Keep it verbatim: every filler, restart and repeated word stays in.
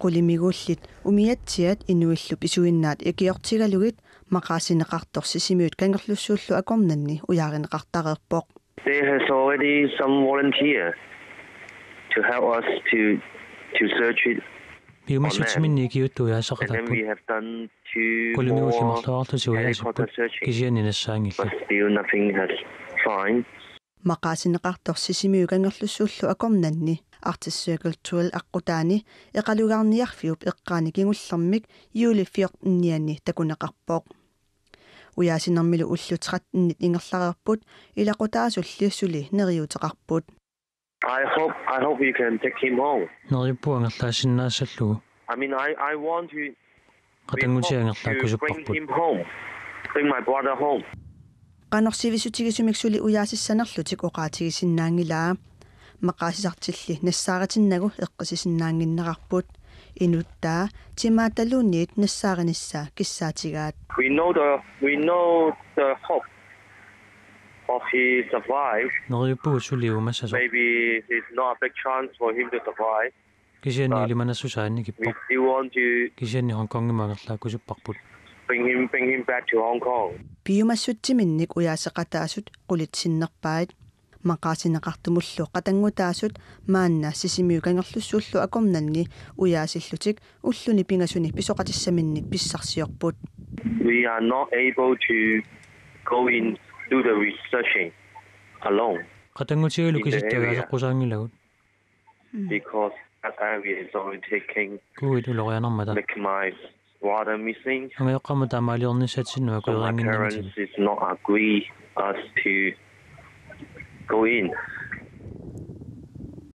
Qulimiguullit umiatsiat inuillu pisuinnaat ikiortigalugit maqaasineqartoq Sisimiut Kangerlussuullu akornanni ujaarineqartareerpoq. There has already some volunteer to help us to to search it. Piumassutsiminni ikiuuttut And then ujaasaqataapput. We have done two Qulimiguullit more marluararlutik helicopter ujaasipput searching, kisianni but nassaanngillat. Still nothing has found. Maqaasineqartoq Sisimiut Kangerlussuullu akornanni Artitsiaq Cultural aqqutaani eqalugaarniarfiup eqqaani kingullermik juuli fjortenianni takuneqarpoq. Ujaasinermilu ullut tretten ingerlareerput, ilaqutaasulli suli neriuuteqarput. I hope I hope you can take him home. Neriuppunga angerlaassinnaassallugu. I mean, I I want to Qatanngutiga bring angerlaakkusupparput. Him home. Bring my brother home. Qanoq sivisutigisumik suli ujaasissanerlutik oqaatigisinnaanngilaa. Maqaasisartilli nassaaritinnagu eqqissisinnaannginnerarput. Inuttaa timaattaluunniit nassaarinissaa kissaatigaat. We know the we know the hope of he survive. Neriuppugut suli uumassasoq. Maybe it's not a big chance for him to survive. Kisianni But ilimanassusaa annikippoq. We still want to Kisianni Hong Kongimut angerlaakkusupparput. Bring him bring him back to Hong Kong. Piumassutsiminnik ujaaseqataasut qulit sinnerpaat. Maqaasineqartumullu qatanngutaasut maanna Sisimiut Kangerlussuullu akornanni ujaasillutik ulluni pingasuni pisoqatissaminnik pissarsiorput. We are not able to go in do the researching alone. Qatanngutigalu In the kisitta area. Ujaaseqqusaanngilagut. Because that area is already taking Kuit ulorianarmata. Make my brother missing. Angajoqqaama taamaaliornissatsinnut So my akueriannginnamik. Parents is not agree us to go in.